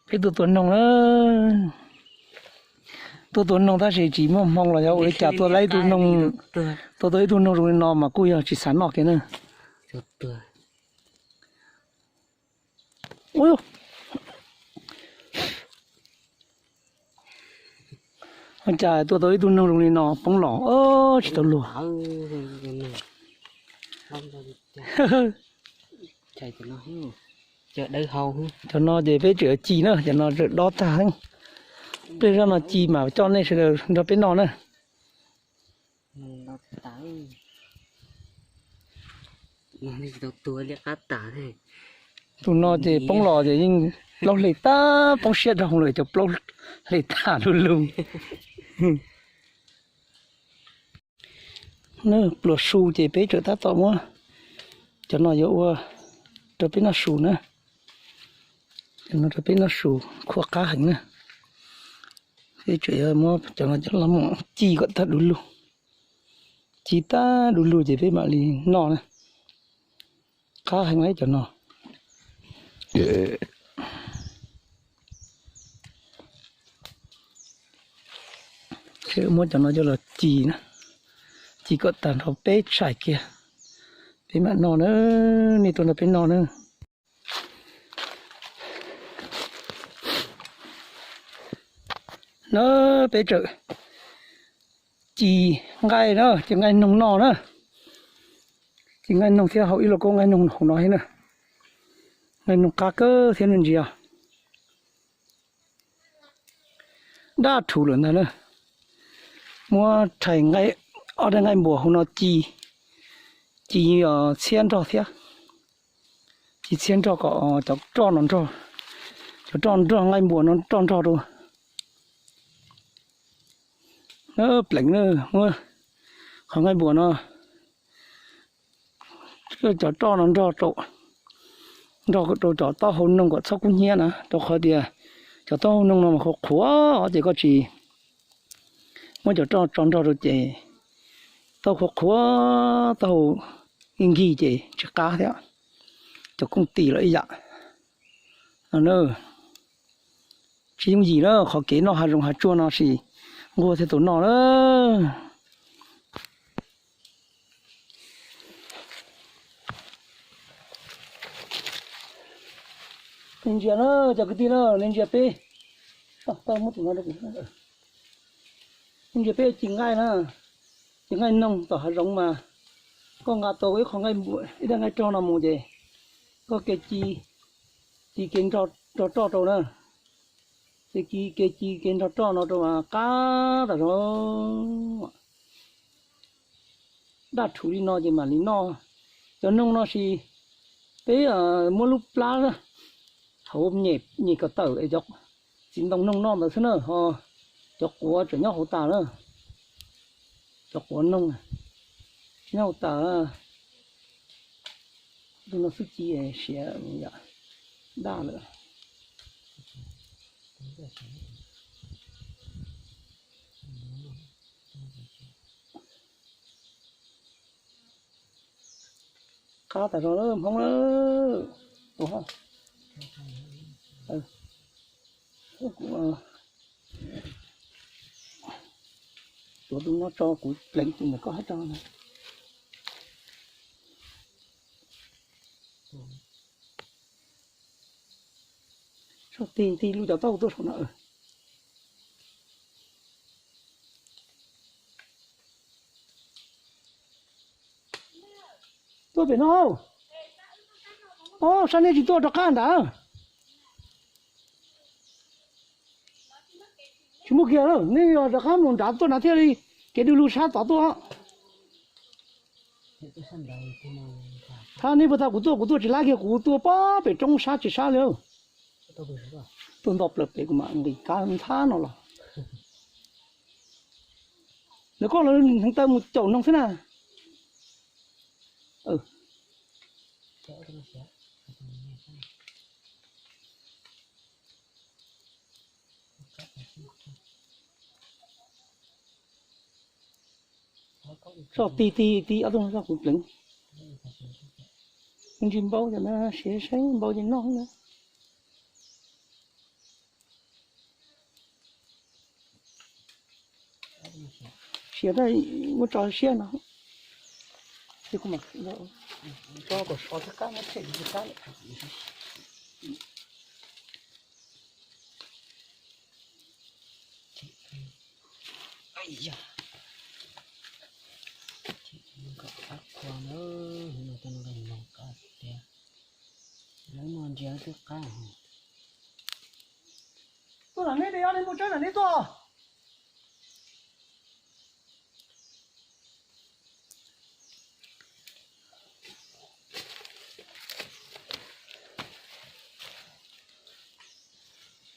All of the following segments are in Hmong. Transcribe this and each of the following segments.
Peb tuaj tua noog na, tuaj tua noog tab sis tsis muaj hmoo los yog ua li cas tuaj tau ib tug noog, tuaj tau ib tug noog zoo li no mas kuj yog tsis xav noj kiag na. Ua cas tuaj tau ib tug noog zoo li no poob los tsis tau luag. Cov no ces peb tseem ci na, cov no tseem dob tag. Pliag zoj no ci mas coj nej sawv daws nrog peb noj na. Tus no ces poob los ces yeej plaub hle tag, poob siab dhau lawm cov plaub hle tag lug lug. Pluas su ces peb tseem tab tom muab cov no yuav ua rau peb noj su na. Cov no rau peb noj su, qhuav qab heev na. Peb tseem yuav muab cov no coj los mus ci kom tag du lug. Ci tag du lug ces peb mam li noj na. Qab heev li cov no. Muab cov no coj los ci na, ci kom tag nrho peb tshais kiag, peb mam noj na, nej tuaj nrog peb noj na. Na, peb tseem ci nqaij na, ci nqaij noog noj na. Ci nqaij noog thiab hau ib lauj kaub nqaij noog hauv no thiab na. Nqaij noog qab kawg thiab nej ntsia. Daj rhuv lawm ntag na. Muab rhais ob daim nqaij npuas hauv no ci, ci txhiab nrog thiab. Ci txhiab nrog kom cov roj no nrog, cov roj nrog nqaij npuas no roj nrog rau. Pleev na, muab qhov nqaij npuas no, cov roj no nrog rau, nrog rau cov taub hau noog kom txhob kub hnyiab na, rau qhov tias cov taub hau noog no mas qhuav qhuav ces koj tsis muab cov roj tso nrog rau ces taub hau qhuav qhuav, taub hau nkig ces tsis qab thiab. Cov kooj tis los ib yam. Tsis yooj yim na, qhov kev noj hav zoov hav tsuag no sis nquag thiaj tau noj na. Nej ntsia na, cov kwv tij na, nej ntsia peb, nej ntsia peb ci nqaij na, ci nqaij noog tom hav zoov mas koj nqa tau ib qho nqaij, ib daim nqaij rog no mus ces koj ke ci, ci ke nrog roj rau na, ces ke ci ke nrog roj no rau mas qab tas zog. Daj rhuv li no ces mam li noj. Cov noog no sis peb muab lub plab hauv nyem kom tawm es cov txiv ntoo noog noj ntawd xwb na, ho cov quav tseem nyob hauv tas na. Cov quav noog tseem nyob hauv tas. Tus no xwb ci siav yam daj lawm. Qab tas zog lawm Hmoob lawm. Tuav tus no tso kuv pleev tus ntawm koj hab rau na. Tso tig tig lub cov taub tuaj saum no. Tuaj pem no. Ob sab nej tsis tuaj rov qab nrad. Tsis muaj kiag, nej rov qab mus nrad tuaj na thiaj li kev du lug sab tod tuaj. Thab nej puas tau kuv tuaj, kuv tuaj tsis lab kiag, kuv tuaj pem roob sab tsis sab li. Tuaj nto plaws pem kuv mam nqis kab nthab no los. Ntawm koj lawv heev taw mus caum noog xwb na. Tso ti ti ti ob tug no tso kuv pleev. Ntsis npau cov no siav saib npau ces noj na. Siav, muab tso siab no. Tso kom sov thiab qab, muab tshem li qab lawm. Tuaj, neb de ob neb mus tsev na, neb tuaj.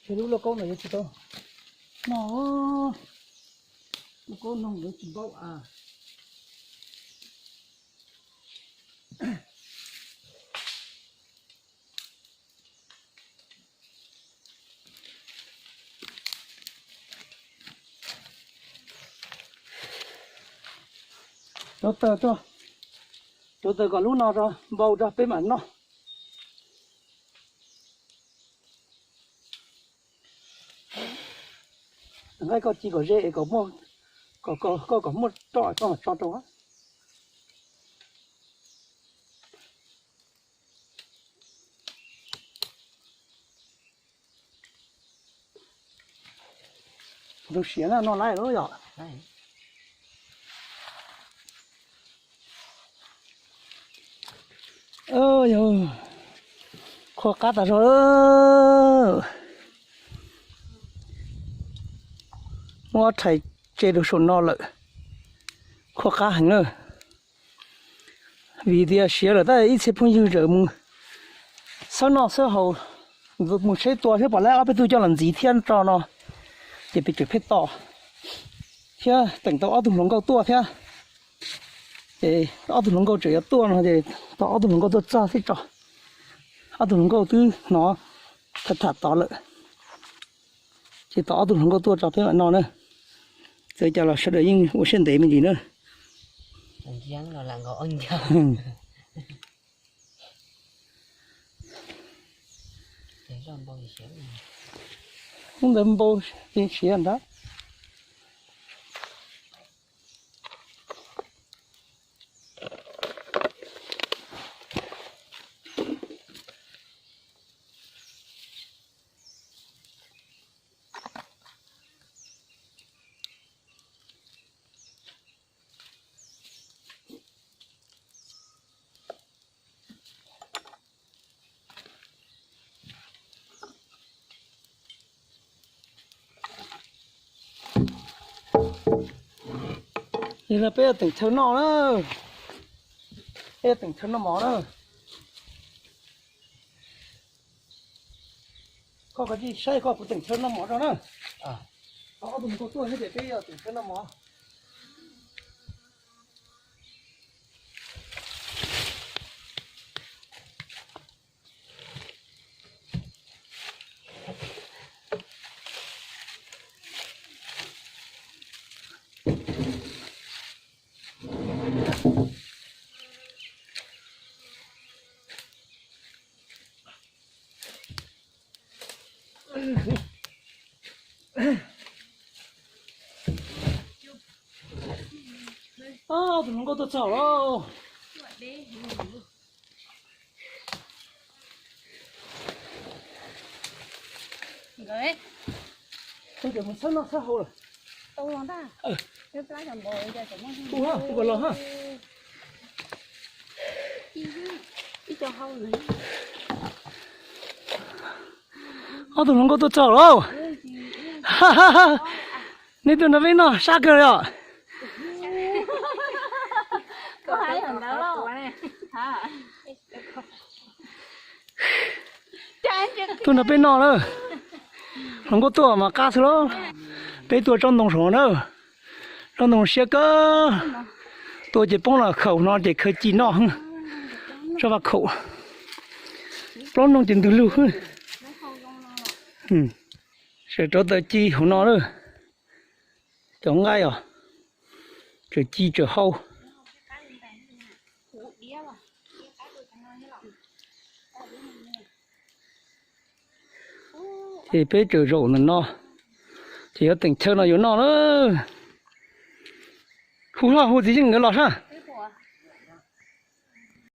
Ces lub lauj kaub no yuav tsis tau noj, lauj kaub no yuav tsis npaum a. Rauv taws, rauv taws kom lub no npau rau peb mam noj. Nqaij koj ci kom ze es kom muaj, koj kom muaj roj koj mam tso rau. Tus siav na no lawm yom. Yog qhuav qab tas zog. Muab rhais tse rau saum no lawm, qhuav qab heev na. Vim tias siav lawm tab ib txhia phooj ywg tseem mus xawb noj xawb haus, mus tsheb tua thiab pom lawv ob peb tug coj los ntxiv thiab tso no, ces peb tseem pheej tos thiab teem tau ob tug hluas nkauj tuaj thiab. Ces ob tug hluas nkauj tseem yuav tuaj no ces tos ob tug hluas nkauj tuaj txog thiab tso. Ob tug hluas nkauj twb hnov tham tham tod lawm, ces tos ob tug hluas nkauj tuaj tso peb mam noj na. Txawm cas los sawv daws yeej ua siab ntev me ntsis na. Ub, ntawd npau siav ntag. Li no peb yuav teem chaw noj na, peb yuav teem chaw noj mov na. Koj kav tsij saib koj, kuv teem chaw noj mov rau na. Ob tug hluas nkauj tuaj thiab ces peb yuav teem chaw noj mov. Ob tug hluas nkauj tuaj txog lauj. Mus txhawb noj txhawb haus lawm. Ua, ua los ha. Ob tug hluas nkauj tuaj txog lauj. Neb tuaj nrog peb noj sab kawg li os. Tuaj nrog peb noj na. Hluas nkauj tuaj mas qab xwb lauj. Peb tuaj tsob ntoo saud na. Tsob ntoo siab kawg. Tua ces poob los khaum no ces khaws ci noj. Tsob vaj khaum. Plaub noog ces ntws lug. Sawv rauv taws ci hauv no na. Cov nqaij os, tseem ci tseem hau. Ces peb tseem zaum ntawm no, ces yuav teem chaw no yuav noj na. Hu hlo hu txiv yeej nkawd los sab.